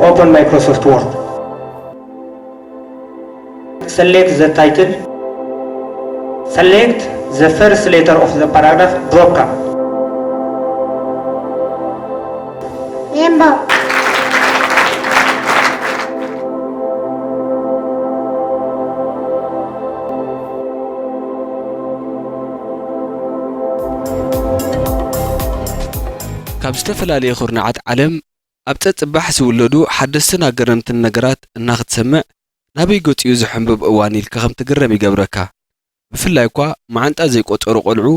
Open Microsoft Word. Select the title. Select the first letter of the paragraph drop down. Rainbow. ካብ ዝተፈላለየ ኩርናዓት ዓለም ኣብ ጸጽባሕ ዝውለዱ ሓደስትን ኣገረምትን ነገራት እናኽትሰምዕ፣ ናበይ ገጹ እዩ ዝሕንብብ እዋን ኢልካ ከም ትግረም ይገብረካ። ብፍላይ እኳ መዓንጣ ዘይቆጸሩ ቆልዑ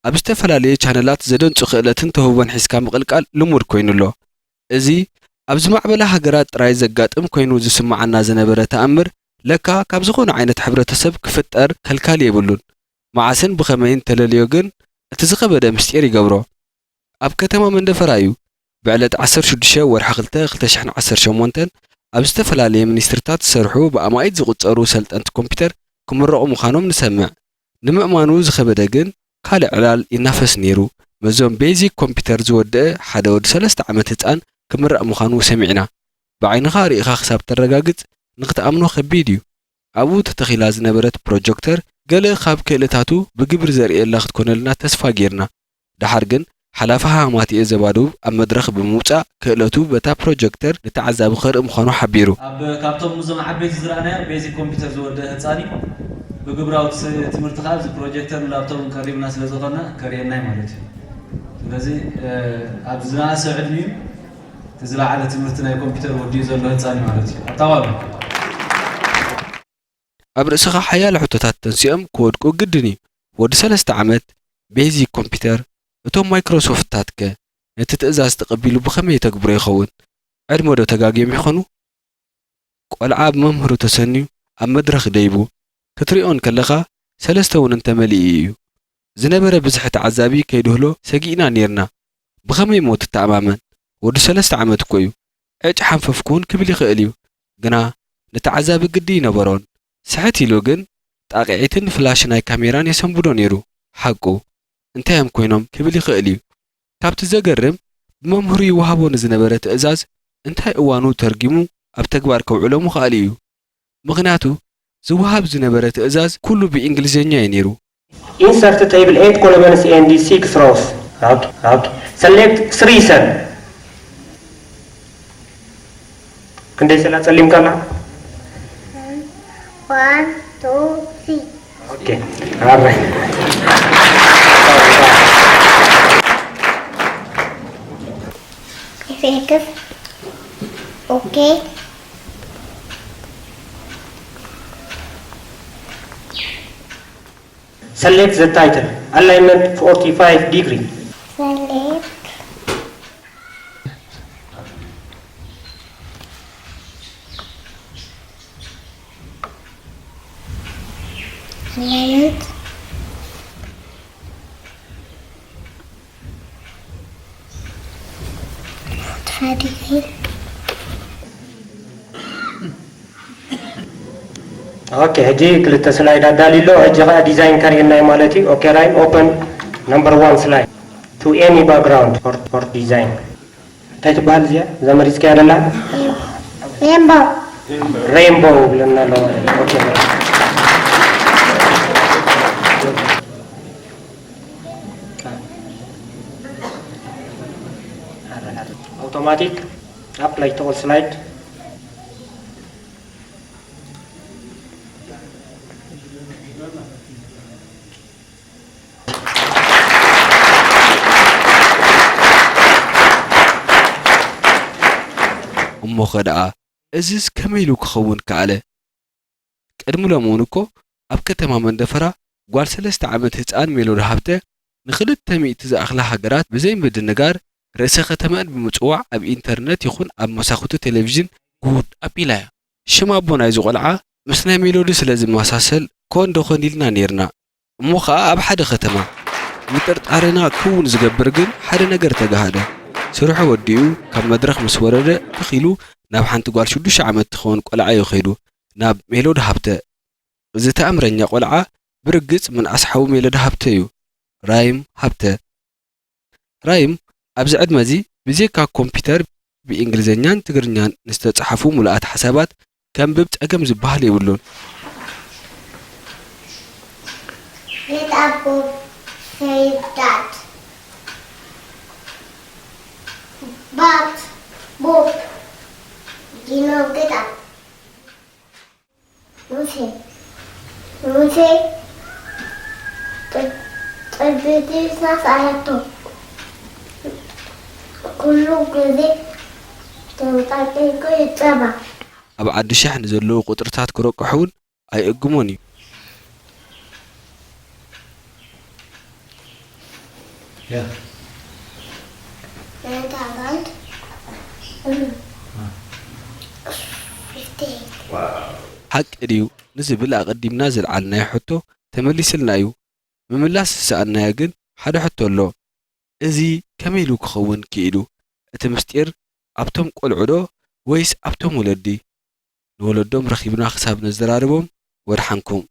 ኣብ ዝተፈላለየ ቻነላት ዘደንጹ ክእለትን ተውህቦን ሒዝካ ምቕልቃል ልሙድ ኮይኑ ኣሎ። እዚ ኣብ ዝማዕበላ ሃገራት ጥራይ ዘጋጥም ኮይኑ ዝስምዓና ዝነበረ ተኣምር፣ ለካ ካብ ዝኾነ ዓይነት ሕብረተሰብ ክፍጠር ከልካሊ የብሉን። መዓስን ብኸመይን ተለልዮ ግን እቲ ዝኸበደ ምስጢር ይገብሮ። ኣብ ከተማ መንደፈራ እዩ ብዕለት ዓሰርተ ሽዱሽተ ወርሒ ክልተ ክልተ ሽሕን ዓሰርተ ሸሞንተን ኣብ ዝተፈላለየ ሚኒስትሪታት ዝሰርሑ ብኣማኢት ዝቑጸሩ ሰልጠንቲ ኮምፒውተር ክምረቑ ምዃኖም ንሰምዕ። ንምእማኑ ዝኸበደ ግን ካልእ ዕላል ይናፈስ ነይሩ። መዞም ቤዚክ ኮምፒውተር ዝወደአ ሓደ ወዲ ሰለስተ ዓመት ህጻን ክምረቕ ምዃኑ ሰሚዕና። ብዓይንኻ ርኢኻ ክሳብ ተረጋግጽ ንኽትኣምኖ ከቢድ እዩ። ኣብኡ ተተኺላ ዝነበረት ፕሮጀክተር ገለ ካብ ክእለታቱ ብግብሪ ዘርእየላ ክትኮነልና ተስፋ ጌርና። ደሓር ግን ሓላፊ ሃማትኤ ዘባድቡ ኣብ መድረኽ ብምውጻእ ክእለቱ በታ ፕሮጀክተር ንተዓዛቢ ከርኢ ምዃኑ ሓቢሩ። ኣብ ካብቶም እዞም ዓበይቲ ዝረኣናዮ ቤዚክ ኮምፒውተር ዝወደአ ህጻን እዩ። ብግብራዊ ስ- ትምህርቲ ከኣ ኣብዚ ፕሮጀክተርን ላፕቶፕን ቀሪብና ስለ ዝኾንና ከርእየና እዩ ማለት እዩ። ስለዚ ኣብ ዝነኣሰ ዕድሚኡ እቲ ዝለዓለ ትምህርቲ ናይ ኮምፒውተር ወዲኡ ዘሎ ህጻን እዩ ማለት እዩ። ኣታዋሉ ኣብ ርእስኻ ሓያሎ ሕቶታት ተንሲኦም ክወድቁ ግድን እዩ። ወዲ ሰለስተ ዓመት ቤዚክ ኮምፒውተር፣ እቶም ማይክሮሶፍትታት ከ ነቲ ትእዛዝ ተቐቢሉ ብኸመይ የተግብሮ ይኸውን? ዕድመ ዶ ተጋግዮም ይኾኑ? ቆልዓ ብመምህሩ ተሰንዩ ኣብ መድረኽ ደይቡ ክትሪኦ እንከለኻ ሰለስተ እውን እንተመሊኡ እዩ። ዝነበረ ብዝሒ ተዓዛቢ ከይድህሎ ሰጊእና ኔርና። ብኸመይ እሞ ትተኣማመን? ወዲ ሰለስተ ዓመት እኮ እዩ። ዕጭ ሓንፈፍ ክውን ክብል ይኽእል እዩ። ግና ንተዓዛቢ ግዲ ይነበሮን። ስሕት ኢሉ ግን ጣቕዒትን ፍላሽ ናይ ካሜራን የሰንብዶ ኔሩ። ሓቁ። እንታይ እዮም ኮይኖም ክብል ይኽእል እዩ። ካብቲ ዘገርም ብመምህሩ ይወሃቦ ንዝነበረ ትእዛዝ እንታይ እዋኑ ተርጊሙ ኣብ ተግባር ከውዕሎ ምኽኣሉ እዩ። ምኽንያቱ ዝወሃብ ዝነበረ ትእዛዝ ኩሉ ብእንግሊዝኛ እዩ ኔሩ። Insert table eight columns and six rows. Okay, okay. Select three cell. ክንደይ ሰላ ጸሊምካ ኣላ? One, two, three. Okay. ኣረ። F X. Okay. Select the title. Alignment forty-five degree. Select. Alignment. ኦኬ፣ ሕጂ ክልተ ስላይድ ኣዳልዩ ኣሎ። ሕጂ ኸዓ ዲዛይን ከርእየና እዩ ማለት እዩ። ኦኬ፣ ራይም ኦፐን ነምበር ዋን ስላይድ። To any background or, or design. እንታይ ትበሃል እዚኣ? እዛ መሪጽካያ ደላ? ሬንቦው። ሬንቦው ብለና ኣሎ ማለት እዩ። ኦኬ። ኣውቶማቲክ ኣፕላይ to all ስላይድ። እሞኸ ደኣ እዝስ ከመይ ኢሉ ክኸውን ከኣለ? ቅድሚ ሎሚ እውን እኮ ኣብ ከተማ መንደፈራ ጓል ሰለስተ ዓመት ህጻን ሜሎዲ ሃብተ ንኽልተ ሚእቲ ዝኣኽላ ሃገራት ብዘይ ምድንጋር ርእሰ ከተመአን ብምጽዋዕ ኣብ ኢንተርነት ይኹን ኣብ መሳኹቲ ቴሌቪዥን ጉድ ኣቢላ'ያ። ሽም ኣቦ ናይዚ ቆልዓ ምስ ናይ ሜሎዲ ስለ ዝመሳሰል ኮን ዶ ኮን ኢልና ኔርና። እሞ ኸኣ ኣብ ሓደ ከተማ ምጥርጣርና ክውን ዝገብር ግን ሓደ ነገር ተጋህደ። ስርሑ ወዲኡ ካብ መድረኽ ምስ ወረደ ትኽ ኢሉ ናብ ሓንቲ ጓል ሽዱሽተ ዓመት ትኸውን ቆልዓ እዩ ከይዱ፣ ናብ ሜሎዲ ሃብተ። እዚ ተኣምረኛ ቆልዓ ብርግጽ ምንኣስ ሓው ሜሎዲ ሃብተ እዩ። ራይም ሃብተ። ራይም ኣብዚ ዕድመ እዚ ብዜካ ኮምፒተር ብእንግሊዝኛን ትግርኛን ንዝተጻሕፉ ምሉኣት ሓሳባት ከንብብ ጸገም ዝበሃል የብሉን። Get up, Bob, said Dad. But, Bob, you know, get up. ሙሴ ሙሴ ጠብቲ ሳሳያቶ ኩሉ ግዜ ተንጠልጢልኩ ይጸባ። ኣብ ዓዲ ሸሕ ንዘለዉ ቁጽርታት ክረቅሑ እውን ኣይእግሞን እዩ። Yeah. Nine thousand fifty. ሓቂ ድዩ ንዝብል ኣቐዲምና ዘልዓልናዮ ሕቶ ተመሊስልና እዩ። ምምላስ ዝሰኣንናዮ ግን ሓደ ሕቶ ኣሎ። እዚ ከመይ ኢሉ ክኸውን ክኢሉ? እቲ ምስጢር ኣብቶም ቆልዑ ዶ ወይስ ኣብቶም ወለዲ? ንወለዶም ረኺብና ክሳብ ነዘራርቦም ወድሓንኩም።